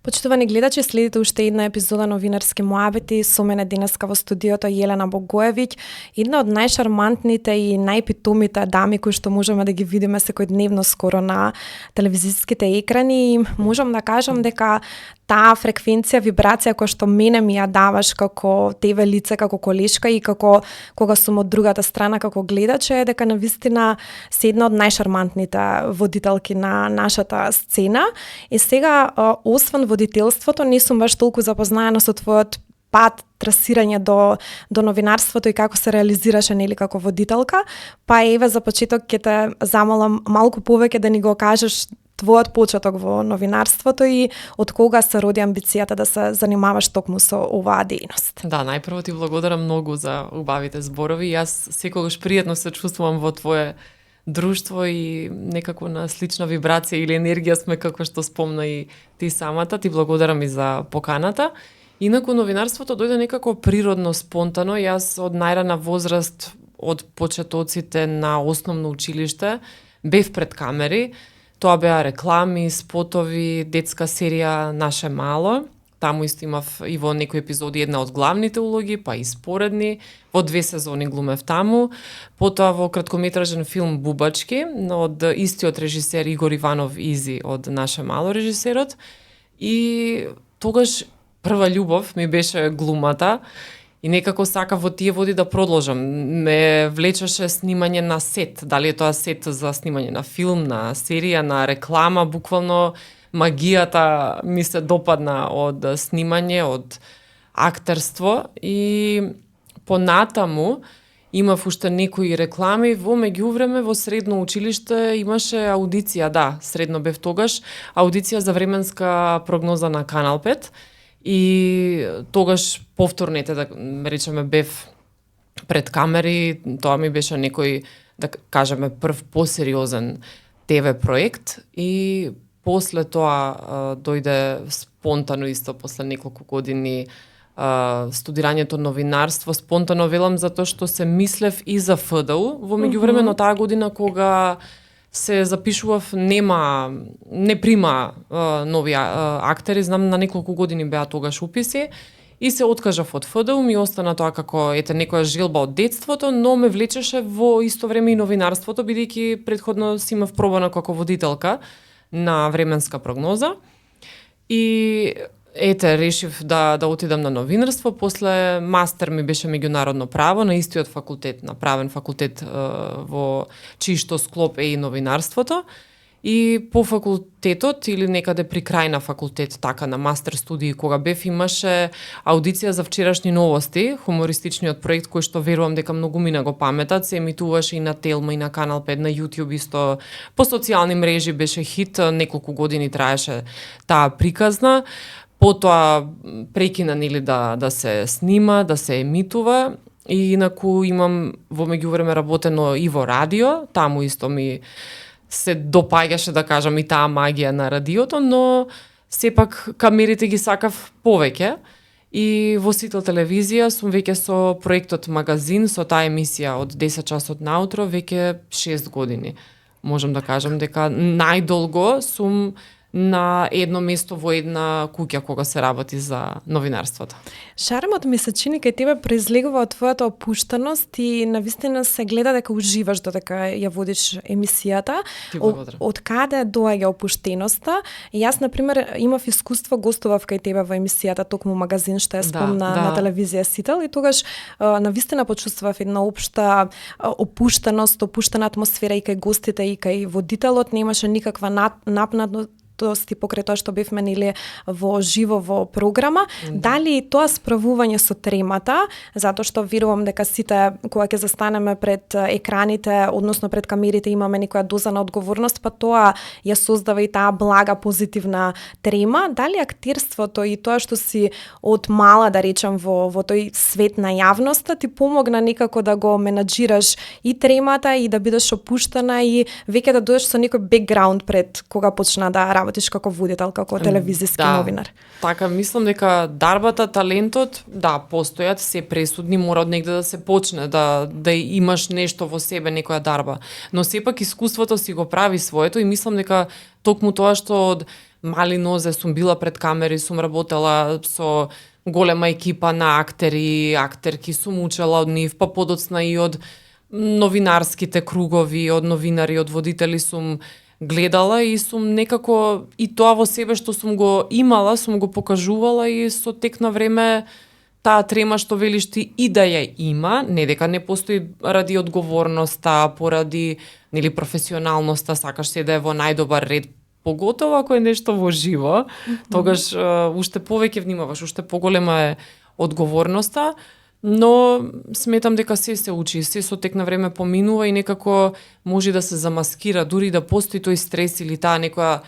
Почитувани гледачи, следите уште една епизода Новинарски муабети. Со мене денеска во студиото Јелена Богоевиќ, една од најшармантните и најпитомите дами кои што можеме да ги видиме секојдневно скоро на телевизиските екрани. И можам да кажам дека таа фреквенција, вибрација која што мене ми ја даваш како тебе лице, како колешка и како кога сум од другата страна како гледач е дека навистина се една од најшармантните водителки на нашата сцена. И сега, освен водителството, не сум баш толку запознаена со твојот пат, трасирање до новинарството и како се реализираше нели како водителка, па еве за почеток ќе те замолам малку повеќе да ни го кажеш твојот почеток во новинарството и од кога се роди амбицијата да се занимаваш токму со оваа дејност. Да, најпрво ти благодарам многу за убавите зборови. Јас секогаш пријатно се чувствувам во твое друштво и некако на слична вибрација или енергија сме, како што спомна и ти самата. Ти благодарам и за поканата. Инаку новинарството дојде некако природно, спонтано. Јас од најрана возраст, од почетоците на основно училиште, бев пред камери. Тоа беа реклами, спотови, детска серија Наше мало. Таму исто имав и во некои епизоди една од главните улоги, па и споредни. Во 2 сезони глумев таму. Потоа во краткометражен филм Бубачки од истиот режисер Игор Иванов Изи од Наше мало режисерот. И тогаш прва љубов ми беше глумата. И некако сакав во тие води да продолжам. Ме влечеше снимање на сет. Дали е тоа сет за снимање на филм, на серија, на реклама, буквално магијата ми се допадна од снимање, од актерство и понатаму имав уште некои реклами. Во меѓувреме во средно училиште имаше аудиција, да, средно бев тогаш, аудиција за временска прогноза на Канал 5. И тогаш повторнете, да речеме, бев пред камери, тоа ми беше некој, да кажеме, прв посериозен ТВ проект и после тоа дојде спонтано исто, после неколку години студирањето новинарство, спонтано велам затоа што се мислев и за ФДУ, во меѓувреме таа година кога се запишував, не прима нови актери, знам на неколку години беа тогаш уписи и се откажав од ФДУ, ми остана тоа како некоја желба од детството, но ме влечеше во исто време и новинарството, бидејќи претходно си имав пробана како водителка на временска прогноза. И решив да отидам на новинарство, после мастер ми беше меѓународно право на истиот факултет, на правен факултет во чии што склоп е и новинарството. И по факултетот или некаде при крај на факултет, така на мастер студии кога бев, имаше аудиција за вчерашни новости, хумористичниот проект кој што верувам дека многу ми го паметат, се емитуваше и на Телма и на Канал 5, на YouTube исто, по социјални мрежи беше хит, неколку години траеше таа приказна. Потоа прекина нели да се снима, да се емитува и инаку имам во меѓувреме работено и во радио, таму исто ми се допаѓаше, да кажам, и таа магија на радиото, но сепак камерите ги сакав повеќе. И во Сител телевизија сум веќе со проектот Магазин, со таа емисија од 10 часот наутро, веќе 6 години. Можам да кажам дека најдолго сум на едно место во една куќа кога се работи за новинарството. Шармот ми се чини кај тебе произлегува од твојата опуштеност и навистина се гледа дека уживаш додека ја водиш емисијата. Од каде доаѓа опуштеноста? И јас, например, имав искуство, гостував кај тебе во емисијата Токму Магазин, што е спомна на телевизија Сител, и тогаш навистина почувствував една општа опуштеност, опуштена атмосфера и кај гостите и кај водителот, немаше никаква напнадност и покрај тоа што бевме нели во живо во програма. Дали тоа справување со тремата, затоа што верувам дека сите кога ќе застанеме пред екраните, односно пред камерите, имаме некоја доза на одговорност, па тоа ја создава и таа блага позитивна трема. Дали актерството и тоа што си од мала, да речам, во тој свет на јавноста ти помогна некако да го менаџираш и тремата и да бидеш опуштена и веќе да дојдеш со некој бекграунд пред кога почна да работиш како водител, како телевизиски новинар? Така, мислам дека дарбата, талентот, да, постојат, се пресудни, мора од негде да се почне, да имаш нешто во себе, некоја дарба. Но сепак искуството си го прави своето и мислам дека токму тоа што од мали нозе сум била пред камери, сум работела со голема екипа на актери, актерки, сум учела од нив, па подоцна и од новинарските кругови, од новинари, од водители сум гледала и сум некако и тоа во себе што сум го имала, сум го покажувала и со тек на време таа трема што велиш ти и да ја има, не дека не постои ради одговорноста, поради нели професионалноста, сакаш се да е во најдобар ред, поготово ако е нешто во живо, тогаш уште повеќе внимаваш, уште поголема е одговорноста, но сметам дека се учи, се со тек на време поминува и некако може да се замаскира, дури да постои тој стрес или таа некоја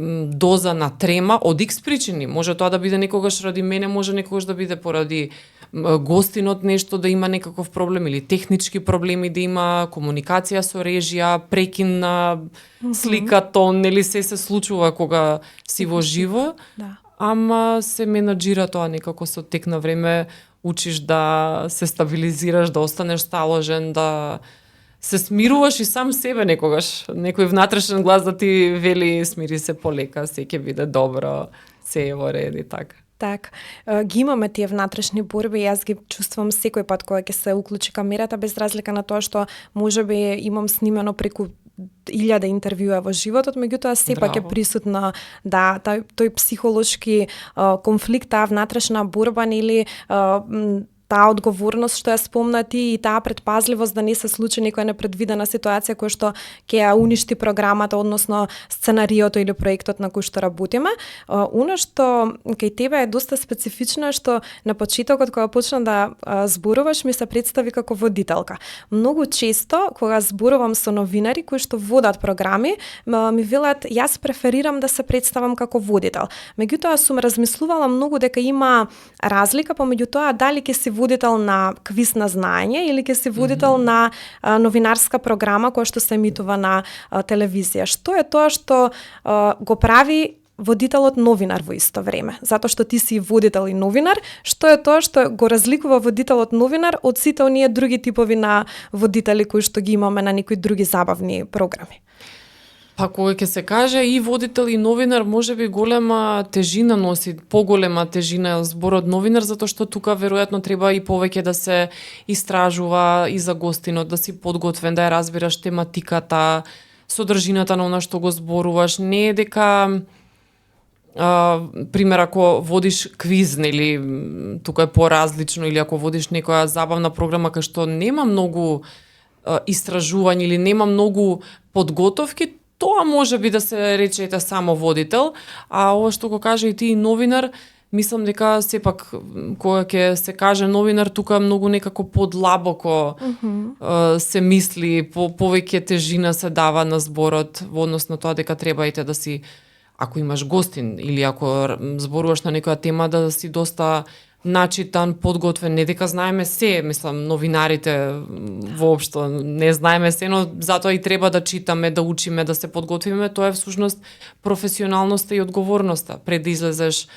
доза на трема од X причини. Може тоа да биде некогаш ради мене, може некогаш да биде поради гостинот нешто да има некаков проблем или технички проблеми да има, комуникација со режија, прекин на слика, тон, нели се случува кога си во живо. Да. Ама се менаџира тоа некако со тек на време, учиш да се стабилизираш, да останеш сталожен, да се смируваш и сам себе некогаш. Некој внатрешен глас да ти вели смири се полека, се ќе биде добро, се е во ред и така. Так, ги имаме тие внатрешни борби и јас ги чувствувам секој пат кога ќе се уклучи камерата, без разлика на тоа што можеби имам снимено преку 1000 интервјуа во животот, меѓутоа сепак е присутна тој психолошки конфликт, таа внатрешна борба или таа одговорност што ја спомна ти и таа предпазливост да не се случи некоја непредвидена ситуација која што ќе ја уништи програмата, односно сценариото или проектот на кој што работиме. Оно што кај тебе е доста специфично е што на почетокот кога почна да зборуваш ми се представи како водителка. Многу често кога зборувам со новинари кои што водат програми, ми велат јас преферирам да се представам како водител. Меѓутоа сум размислувала многу дека има разлика помеѓу тоа дали ќе си водител на квиз на знаење или ќе си водител на новинарска програма која што се емитува на телевизија. Што е тоа што го прави водителот новинар во исто време? Затоа што ти си водител и новинар, што е тоа што го разликува водителот новинар од сите оние други типови на водители кои што ги имаме на некои други забавни програми? Па кога ќе се каже и водител и новинар, можеби голема тежина носи, поголема тежина зборот новинар, затоа што тука веројатно треба и повеќе да се истражува и за гостинот, да си подготвен, да ја разбираш тематиката, содржината на она што го зборуваш. Не е дека пример ако водиш квиз, нели тука е поразлично, или ако водиш некоја забавна програма кај што нема многу истражување или нема многу подготовки, тоа може би да се речете само водител, а ова што го каже и ти новинар, мислам дека сепак кога ќе се каже новинар, тука многу некако подлабоко се мисли, повеќе тежина се дава на зборот во однос на тоа дека требаете да си, ако имаш гостин или ако зборуваш на некоја тема, да си доста начитан, подготвен, не дека знаеме се, мислам, новинарите воопшто не знаеме се, но затоа и треба да читаме, да учиме, да се подготвиме, тоа е всушност професионалноста и одговорноста. Пред да излезеш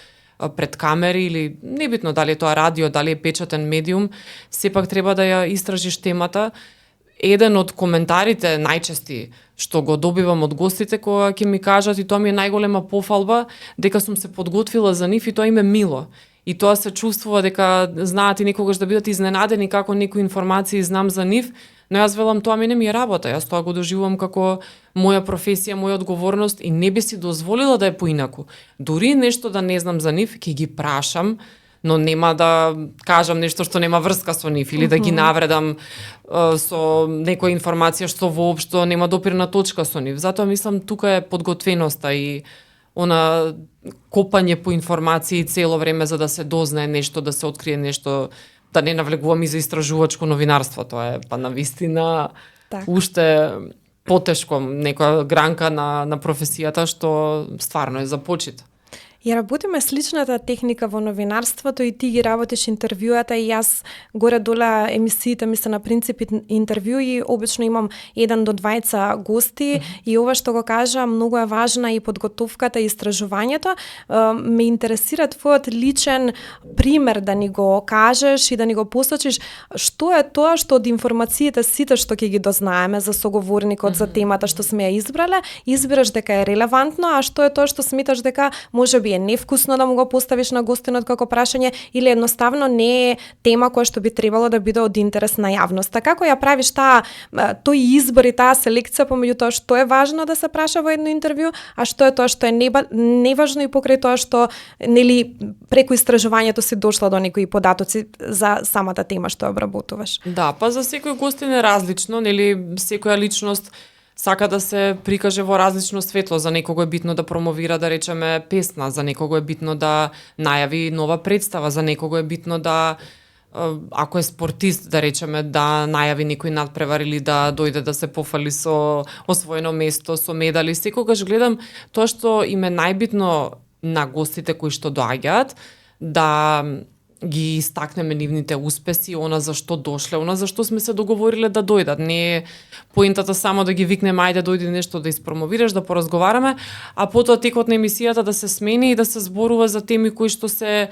пред камери или небитно дали е тоа радио, дали е печатен медиум, сепак треба да ја истражиш темата. Еден од коментарите најчести што го добивам од гостите кога ќе ми кажат, и тоа ми е најголема пофалба, дека сум се подготвила за нив и тоа им е мило. И тоа се чувствува дека знаат и некогаш да бидат изненадени како некои информации знам за нив, но јас велам тоа мене ми е работа, јас тоа го доживувам како моја професија, моја одговорност и не би си дозволила да е поинаку. Дури нешто да не знам за нив, ќе ги прашам, но нема да кажам нешто што нема врска со нив или да ги навредам со некоја информација што воопшто нема допирна точка со нив. Затоа мислам тука е подготвеноста и она копање по информации цело време за да се дознае нешто, да се открие нешто, да не навлегувам и за истражувачко новинарство, тоа е па навистина уште потешко некоја гранка на професијата што стварно е за почит. Ја работиме сличната техника во новинарството и ти ги работиш интервјуата и јас горе-доле емисиите ми се на принцип интервју и обично имам 1 до 2 гости и ова што го кажа многу е важна и подготовката и истражувањето. Ме интересира твојот личен пример да ни го кажеш и да ни го посочиш што е тоа што од информациите сите што ќе ги дознаеме за соговорникот, за темата што сме ја избрале, избираш дека е релевантно, а што е тоа што сметаш дека можеби е невкусно да му го поставиш на гостинот како прашање или едноставно не е тема која што би требало да биде од интерес на јавноста. Како ја правиш тој избор и таа селекција помеѓу тоа што е важно да се праша во едно интервју, а што е тоа што е неважно и покрај тоа што нели преку истражувањето си дошла до некои податоци за самата тема што обработуваш? Да, па за секој гостин е различно, нели секоја личност сака да се прикаже во различно светло. За некого е битно да промовира, да речеме, песна, за некого е битно да најави нова представа, за некого е битно да, ако е спортист, да речеме, да најави некој надпревар или да дојде да се пофали со освоено место, со медали. Секогаш гледам тоа што им е најбитно на гостите кои што доаѓаат, да ги истакнеме нивните успеси, она за што дошле, она за што сме се договориле да дојдат. Не е поентата само да ги викнеме ајде дојди нешто да испромовираш, да поразговараме, а потоа текот на емисијата да се смени и да се зборува за теми кои што се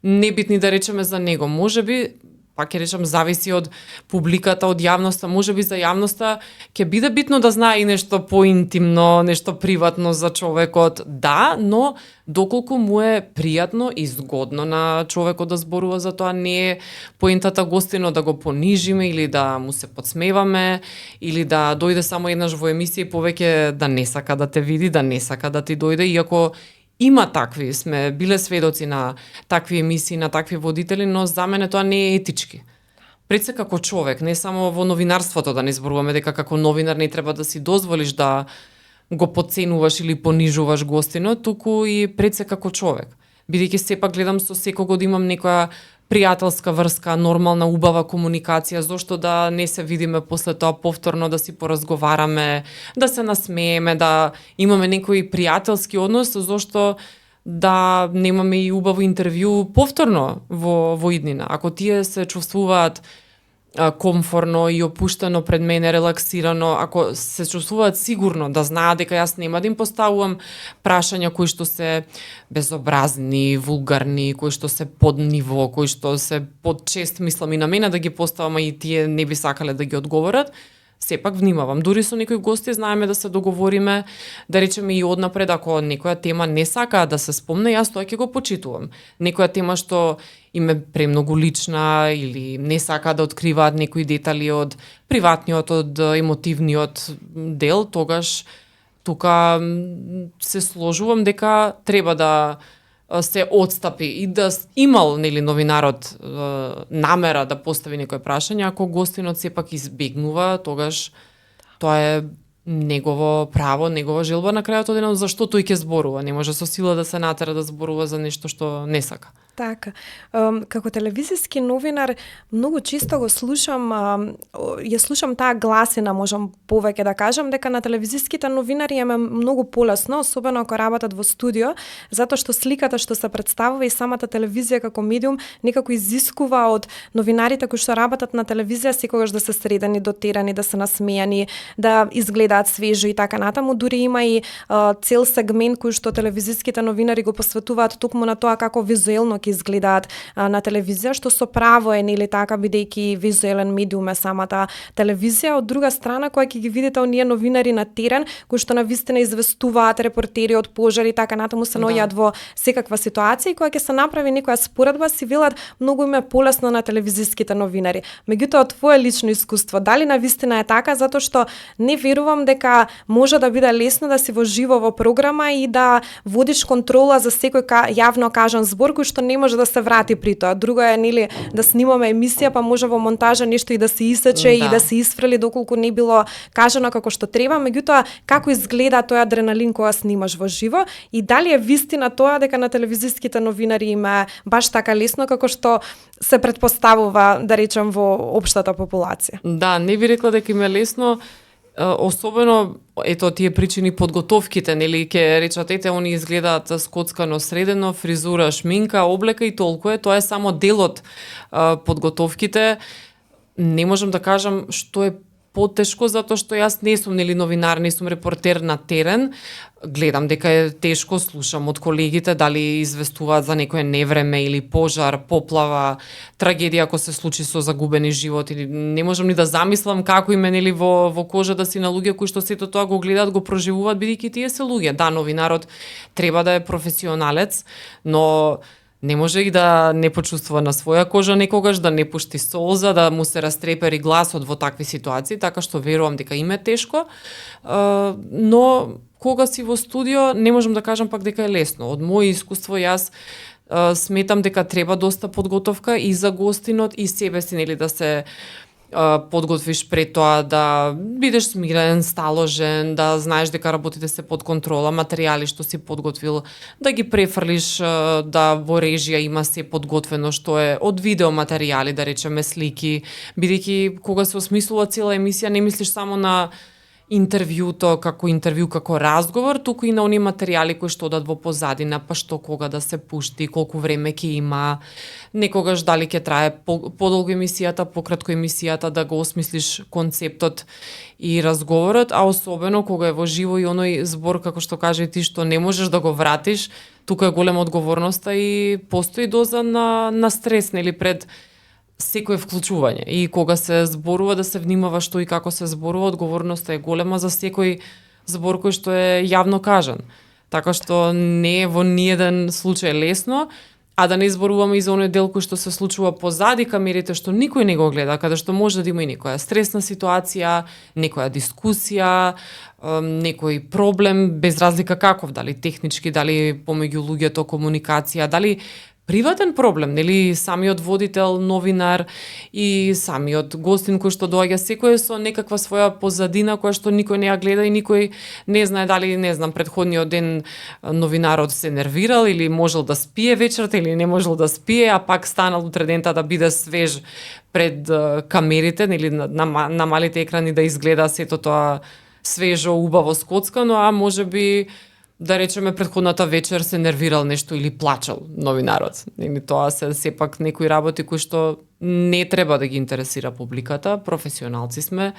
небитни, да речеме, за него. Можеби, пак ќе речам, зависи од публиката, од јавноста, можеби за јавноста ќе биде битно да знае и нешто поинтимно, нешто приватно за човекот, да, но доколку му е пријатно и згодно на човекот да зборува за тоа, не е поентата гостино да го понижиме или да му се подсмеваме, или да дојде само еднаш во емисија и повеќе да не сака да те види, да не сака да ти дојде, иако има такви, сме биле сведоци на такви емисии, на такви водители, но за мене тоа не е етички. Пред се како човек, не само во новинарството да не зборуваме дека како новинар не треба да си дозволиш да го подценуваш или понижуваш гостино, туку и пред се како човек. Бидејќи сепак гледам со секого да имам некоја пријателска врска, нормална, убава комуникација, зошто да не се видиме после тоа повторно, да си поразговараме, да се насмееме, да имаме некој пријателски однос, зошто да немаме и убаво интервју повторно во иднина. Ако тие се чувствуваат комфорно и опуштено пред мене, релаксирано, ако се чувствуваат сигурно да знаат дека јас нема да им поставувам прашања кои што се безобразни, вулгарни, кои што се под ниво, кои што се под чест, мислам и на мене да ги поставам, а и тие не би сакале да ги одговорат, сепак внимавам. Дури со некои гости знаеме да се договориме, да речеме и однапред, ако некоја тема не сака да се спомне, јас тоа ќе го почитувам. Некоја тема што им е премногу лична или не сака да откриваат некои детали од приватниот, од емотивниот дел, тогаш тука се сложувам дека треба да се отстапи и да имал нели новинарот намера да постави некој прашање, ако гостинот сепак избегнува, тогаш тоа е негово право, негова желба, на крајот од денот зашто тој ќе зборува, не може со сила да се натера да зборува за нешто што не сака. Така. Како телевизиски новинар, многу чисто го слушам, ја слушам таа гласина, можам повеќе да кажам, дека на телевизиските новинари е многу полесно, особено ако работат во студио, затоа што сликата што се представува и самата телевизија како медиум некако изискува од новинарите кои што работат на телевизија секогаш да се средени, дотерани, да се насмејани, да изгледаат свежо и така натаму. Дури има и цел сегмент кој што телевизиските новинари го посветуваат токму на тоа како визуелно изгледаат на телевизија, што со право е нели така, бидејќи визуелен медиум е самата телевизија. Од друга страна, кога ќе ги видите оние новинари на терен, кои што навистина известуваат репортери од пожари и така натаму се наоѓаат во секаква ситуација, и кога ќе се направи некоја споредба, си велат многу им е полесно на телевизиските новинари. Меѓутоа, твое лично искуство, дали навистина е така, затоа што не верувам дека може да биде лесно да си во живо во програма и да водиш контрола за секој јавно кажан збор кој што не може да се врати при тоа. Друго е нели да снимаме емисија, па може во монтажа нешто и да се исече и да се исфрли доколку не било кажано како што треба, меѓутоа како изгледа тој адреналин кога снимаш во живо и дали е вистина тоа дека на телевизиските новинари има баш така лесно како што се претпоставува, да речем, во општата популација? Да, не би рекла дека им е лесно. особено ето тие причини подготовките, нели, ќе речат ете они изгледаат скоцкано средено, фризура, шминка, облека и толку е, тоа е само дел од подготовките. Не можам да кажам што е потешко, затоа што јас не сум нели новинар, не сум репортер на терен. Гледам дека е тешко, слушам од колегите дали известуваат за некое невреме или пожар, поплава, трагедија ако се случи со загубени животи. Не можам ни да замислам како им е нели во кожата си на луѓе кои што сето тоа го гледаат, го проживуваат бидејќи тие се луѓе. Да, новинарот треба да е професионалец, но не може и да не почувствува на своја кожа некогаш, да не пушти солза, да му се растрепери гласот во такви ситуации, така што верувам дека им е тешко. Но кога си во студио, не можам да кажам пак дека е лесно. Од моје искуство јас сметам дека треба доста подготовка и за гостинот и себе си, нели, да се подготвиш пред тоа, да бидеш смирен, сталожен, да знаеш дека работите се под контрола, материјали што си подготвил, да ги префрлиш, да во режија има се подготвено што е од видео материјали, да речеме слики, бидејќи кога се осмислува цела емисија не мислиш само на интервјуто како разговор, туку и на оние материјали кои што одат во позадина, па што кога да се пушти, колку време ќе има, некогаш дали ќе трае подолго емисијата, пократко емисијата, да го осмислиш концептот и разговорот, а особено кога е во живо и оној збор, како што каже ти, што не можеш да го вратиш, тука е голема одговорноста и постои доза на стрес, нели, пред секое вклучување. И кога се зборува да се внимава што и како се зборува, одговорноста е голема за секој збор кој што е јавно кажан. Така што не е во ниеден случај лесно, а да не зборуваме и за оној дел кој што се случува позади камерите, што никој не го гледа, каде што може да има и некоја стресна ситуација, некоја дискусија, некој проблем, без разлика каков, дали технички, дали помеѓу луѓето комуникација, дали приватен проблем, нели, самиот водител, новинар и самиот гостин кој што доаѓа, секој со некаква своја позадина која што никој не ја гледа и никој не знае дали, не знам, предходниот ден новинарот се нервирал или можел да спие вечерта или не можел да спие, а пак станал утре дента да биде свеж пред камерите, нели, на малите екрани да изгледа сето тоа свежо, убаво, скоцкано, а можеби да речеме претходната вечер се нервирал нешто или плачал новинарот. Или тоа се сепак некои работи кои што не треба да ги интересира публиката, професионалци сме.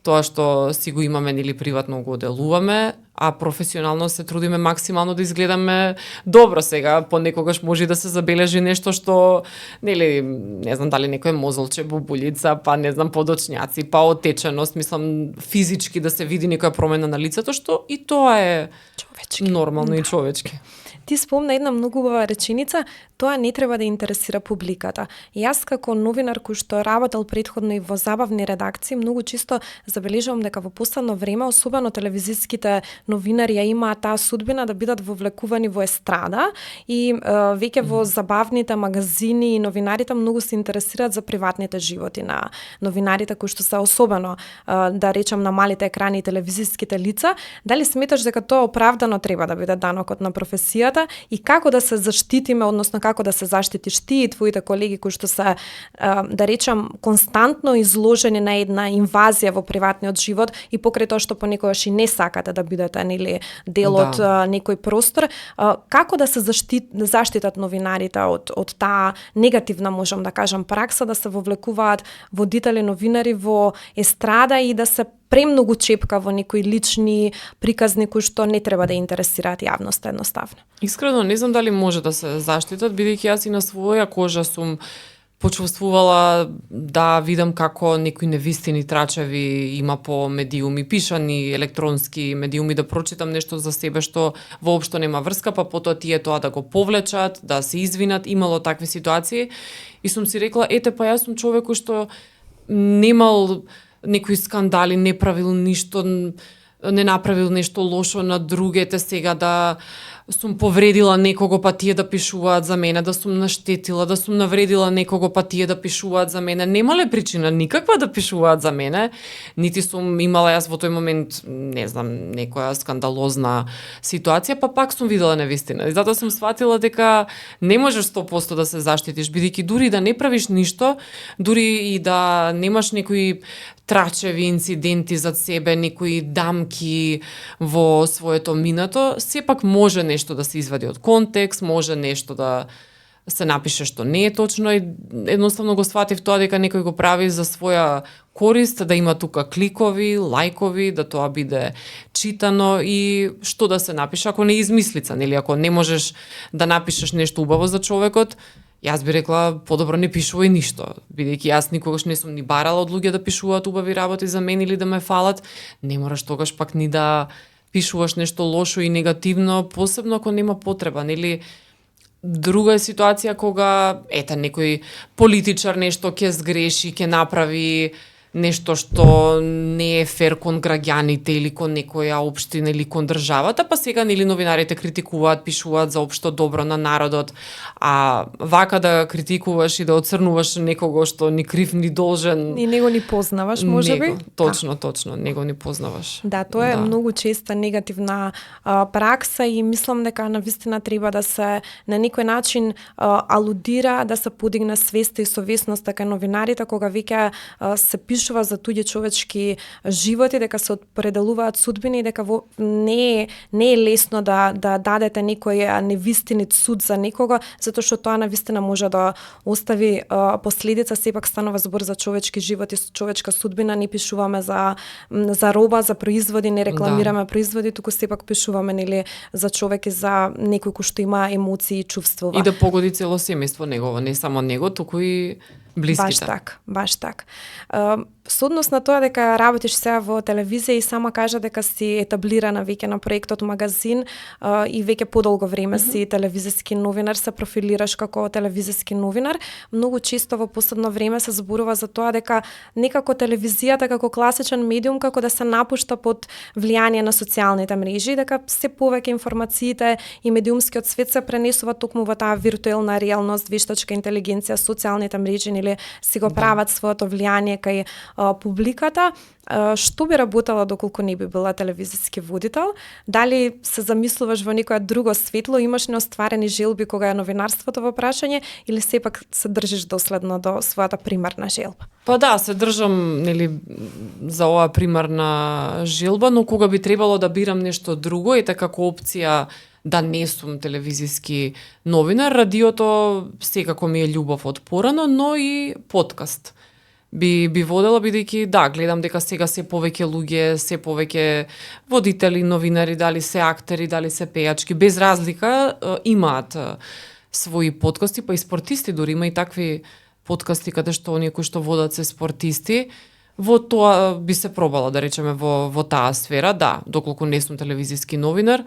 Тоа што си го имаме или приватно го делуваме, а професионално се трудиме максимално да изгледаме добро. Сега понекогаш може да се забележи нешто што, нели, не знам дали некој мозолче, бубулица, па не знам подочњаци, па отеченост, мислам физички да се види некоја промена на лицето, што и тоа е човечки. Нормално и човечки. Ти спомна една многу убава реченица, тоа не треба да интересира публиката. Јас како новинар кој што работел претходно и во забавни редакции, многу чисто забележувам дека во последно време, особено телевизиските новинари ја имаат таа судбина да бидат вовлекувани во естрада и веќе во забавните магазини и новинарите многу се интересираат за приватните животи на новинарите кои што се особено, да речам, на малите екрани и телевизиските лица. Дали сметаш дека тоа оправдано треба да биде данокот на професијата и како да се заштитиме, односно како да се заштитиш ти и твоите колеги кои што се, да речам, константно изложени на една инвазија во приватниот живот и покрај тоа што понекогаш и не сакате да бидете, нели, дел од некој простор, како да се заштитат новинарите од таа негативна, можам да кажам, пракса да се вовлекуваат водители новинари во естрада и да се премногу чепка во некои лични приказни кои што не треба да интересираат јавноста едноставно. Искрено не знам дали може да се заштитат, бидејќи јас и на своја кожа сум почувствувала да видам како некои невистини трачеви има по медиуми, пишани, електронски медиуми, да прочитам нешто за себе што воопшто нема врска, па потоа тие тоа да го повлечат, да се извинат, имало такви ситуации и сум си рекла, ете па јас сум човек кој што немал некои скандали, не правил ништо, не направил нешто лошо на другите, сега да сум повредила некого па тие да пишуваат за мене, да сум наштетила, да сум навредила некого па тие да пишуваат за мене. Немале причина никаква да пишуваат за мене, нити сум имала јас во тој момент, не знам, некоја скандалозна ситуација, па пак сум видела невистина. И затоа сум сватила дека не можеш 100% да се заштитиш, бидејќи дури да не правиш ништо, дури и да немаш некои трачеви инциденти зад себе, некои дамки во своето минато, сепак може нешто да се извади од контекст, може нешто да се напише што не е точно и едноставно го сватив тоа дека некој го прави за своја корист, да има тука кликови, лајкови, да тоа биде читано и што да се напише ако не измислица, нели ако не можеш да напишеш нешто убаво за човекот. Јас би рекла, подобро не пишувај ништо, бидејќи јас никогаш не сум ни барала од луѓе да пишуваат убави работи за мене или да ме фалат, не мораш тогаш пак ни да пишуваш нешто лошо и негативно, посебно ако нема потреба, нели? Друга е ситуација кога, некој политичар нешто ќе сгреши, ќе направи нешто што не е фер кон граѓаните или кон некоја општина или кон државата, па сега нели новинарите критикуваат, пишуваат за општо добро на народот, а вака да критикуваш и да оцрнуваш некого што ни крив ни должен и него ни познаваш, можеби? Точно, него ни познаваш. Да, тоа е многу честа негативна пракса и мислам дека навистина треба да се на некој начин алудира, да се подигне свеста и совесноста кај новинарите кога веќе се пишува за туѓи човечки животи, дека се определуваат судбини и дека не е лесно да дадете некој невистинит суд за некого, затоа што тоа навистина може да остави последица, сепак станува збор за човечки живот и човечка судбина, не пишуваме за роба, за производи, не рекламираме производи, туку сепак пишуваме нели за човек и за некој кој што има емоции и чувствува. И да погоди цело семејство негово, не само него, туку и блиските. Баш так. Со однос на тоа дека работиш сега во телевизија и сама кажа дека си етаблирана веќе на проектот Магазин и веќе подолго време си телевизиски новинар, се профилираш како телевизиски новинар, многу често во последно време се зборува за тоа дека некако телевизијата како класичен медиум како да се напушта под влијание на социјалните мрежи, дека се повеќе информациите и медиумскиот свет се пренесува токму во таа виртуелна реалност, вештачка интелигенција, социјалните мрежи или си го прават своето влијание кај публиката. Што би работела доколку не би била телевизиски водител? Дали се замислуваш во некоја друго светло, имаш неостварени желби кога е новинарството во прашање или сепак се држиш доследно до својата примарна желба? Па да, се држам за оваа примарна желба, но кога би требало да бирам нешто друго и така како опција да не сум телевизиски новинар, радиото секако ми е љубов од порано, но и подкаст би водела, бидејќи гледам дека сега се повеќе луѓе, се повеќе водители, новинари, дали се актери, дали се пејачки, без разлика имаат своји подкасти, па и спортисти дури има и такви подкасти каде што оние кои што водат се спортисти. Во тоа би се пробала, да речеме, во таа сфера, доколку не сум телевизиски новинар,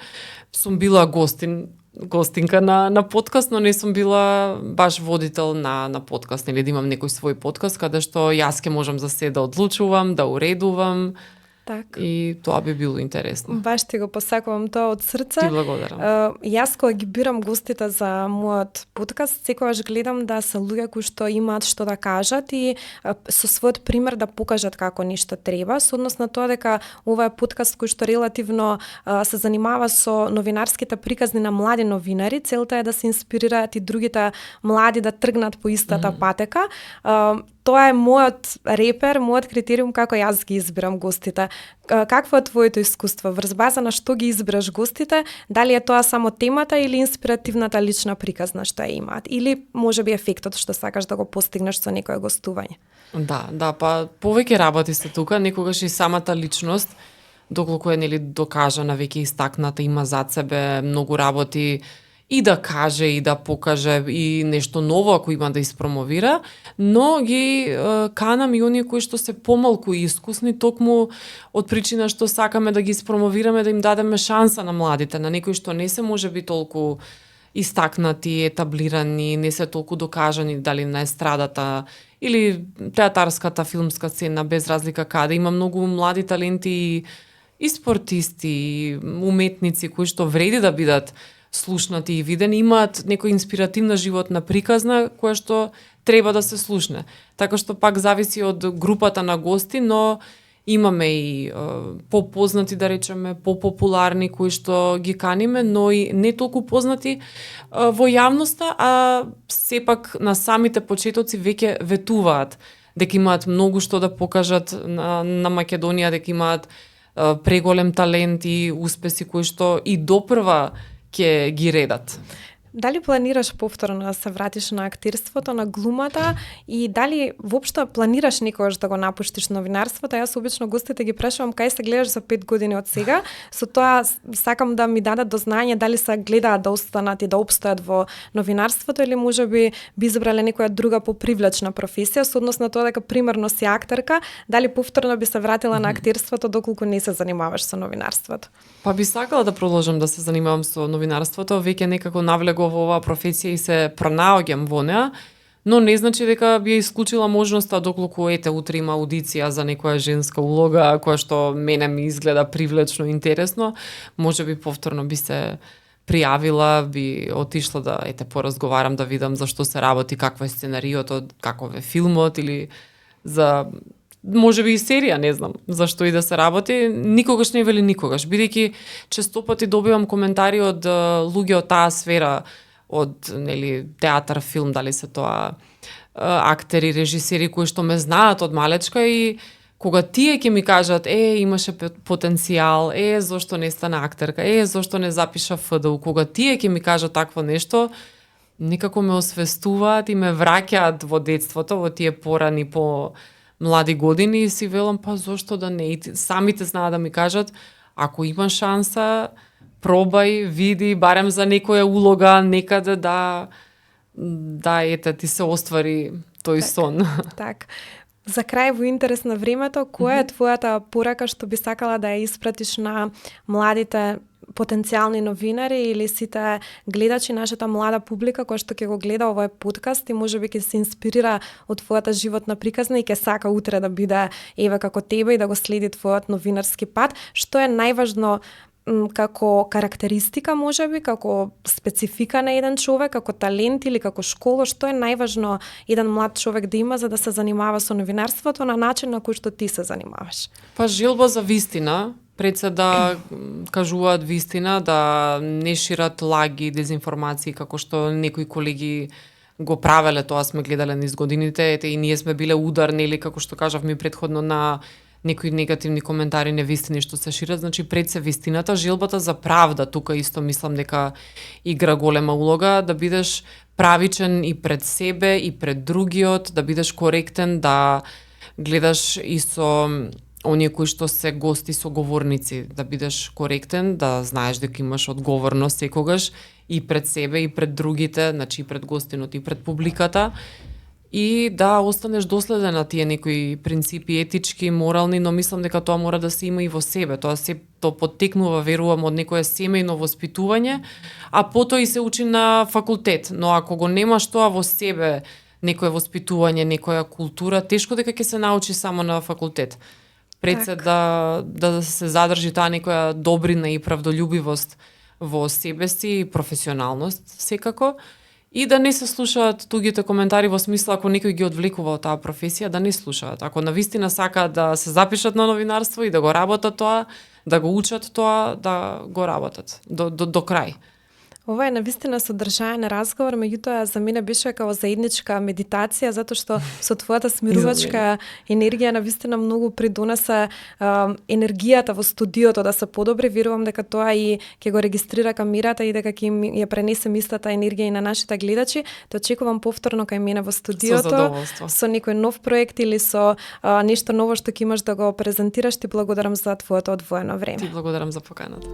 сум била гостинка на подкаст, но не сум била баш водител на подкаст, нели да имам некој свој подкаст каде што јас ке можам за се да одлучувам, да уредувам. Так. И тоа би било интересно. Баш ти го посакувам тоа од срце. Ти благодарам. Јас кога ги бирам гостите за мојот подкаст, секогаш гледам да се луѓе кои што имаат што да кажат и со својот пример да покажат како нешто треба, со однос на тоа дека ова е подкаст кој што релативно се занимава со новинарските приказни на млади новинари. Целта е да се инспирираат и другите млади да тргнат по истата патека. Тоа е мојот репер, мојот критериум како јас ги избирам гостите. Какво е твоето искуство? Врз база на што ги избираш гостите? Дали е тоа само темата или инспиративната лична приказна што ја имаат? Или можеби ефектот што сакаш да го постигнеш со некое гостување? Да, па повеќе работи се тука, некогаш и самата личност, доколку е докажана, веќе истакната, има зад себе многу работи, и да каже, и да покаже, и нешто ново ако има да испромовира, но ги канам и оние кои што се помалку искусни, токму од причина што сакаме да ги испромовираме, да им дадеме шанса на младите, на некои што не се може би толку истакнати, етаблирани, не се толку докажани, дали на естрадата или театарската, филмска сцена, без разлика каде. Има многу млади таленти и спортисти, и уметници кои што вреди да бидат слушнати и видени, имаат некоја инспиративна животна приказна која што треба да се слушне. Така што пак зависи од групата на гости, но имаме и попознати, да речеме, попопуларни кои што ги каниме, но и не толку познати во јавноста, а сепак на самите почетоци веќе ветуваат дека имаат многу што да покажат на Македонија, дека имаат преголем талент и успеси кои што и допрва ќе ги редат. Дали планираш повторно да се вратиш на актирството, на глумата и дали воопшто планираш некогаш да го напуштиш новинарството? Јас обично гостите ги прашувам кај се гледаш за 5 години од сега. Со тоа сакам да ми дадат до знање дали се гледаат да останат и да опстојат во новинарството или можеби би избрале некоја друга попривлечна професија, со однос на тоа дека примерно си актерка, дали повторно би се вратила на актирството доколку не се занимаваш со новинарството? Па би сакала да продолжам да се занимавам со новинарството, веќе некако навлегов во оваа професија и се пронаоѓам во неа, но не значи дека би исклучила можноста доколку утре има аудиција за некоја женска улога која што мене ми изгледа привлечно и интересно, можеби повторно би се пријавила, би отишла да поразговарам, да видам за што се работи, какво е сценариото, каков е филмот или за можеби и серија, не знам, зашто и да се работи, никогаш не вели никогаш, бидејќи често пати добивам коментари од луѓе од таа сфера, од театар, филм, дали се тоа актери, режисери кои што ме знаат од малечка и кога тие ќе ми кажат, имаше потенцијал, зошто не стана актерка, зошто не запиша ФДУ, кога тие ќе ми кажат такво нешто, некако ме освестуваат и ме враќаат во детството, во тие порани по млади години и си велам, па зошто да не? И самите знаат да ми кажат, ако има шанса, пробај, види, барем за некоја улога, некаде ти се оствари тој сон. Так. За крај, во интерес на времето, која е твојата порака што би сакала да ја испратиш на младите потенцијални новинари или сите гледачи, нашата млада публика која што ќе го гледа овој подкаст и можеби ќе се инспирира од твојата животна приказна и ќе сака утре да биде како тебе и да го следи твојот новинарски пат? Што е најважно како карактеристика можеби, како специфика на еден човек, како талент или како школа, што е најважно еден млад човек да има за да се занимава со новинарството на начин на кој што ти се занимаваш? Па желба за вистина, пред се да кажуваат вистина, да не шират лаги, дезинформации, како што некои колеги го правеле, тоа сме гледале низ годините, и ние сме биле ударни или како што кажавме предходно на некои негативни коментари, невистини што се шират, значи пред се вистината, желбата за правда, тука исто мислам дека игра голема улога, да бидеш правичен и пред себе и пред другиот, да бидеш коректен, да гледаш и со оние кои што се гости, соговорници, да бидеш коректен, да знаеш дека имаш одговорност секогаш и пред себе и пред другите, значи и пред гостинот и пред публиката. И да останеш доследен на тие некои принципи етички, морални, но мислам дека тоа мора да се има и во себе. Тоа се поттекнува, верувам, од некое семејно воспитување, а потоа и се учи на факултет. Но ако го немаш тоа во себе, некое воспитување, некоја култура, тешко дека ќе се научи само на факултет. Пред се да се задржи таа некоја добрина и правдолюбивост во себе си, професионалност секако. И да не се слушаат тугите коментари во смисла ако некој ги одвлекува од таа професија, да не слушаат. Ако навистина сакаат да се запишат на новинарство и да го работат тоа, да го учат тоа, да го работат до крај. Ова е навистина содржаен разговор, меѓутоа за мене беше како заедничка медитација, затоа што со твојата смирувачка енергија навистина многу придонесе енергијата во студиото да се подобри. Верувам дека тоа и ќе го регистрира камерата и дека ќе ја пренесе истата енергија и на нашите гледачи. Те очекувам повторно кај мене во студиото со некој нов проект или со нешто ново што ќе имаш да го презентираш. Ти благодарам за твоето одвоено време. Ти благодарам за поканата.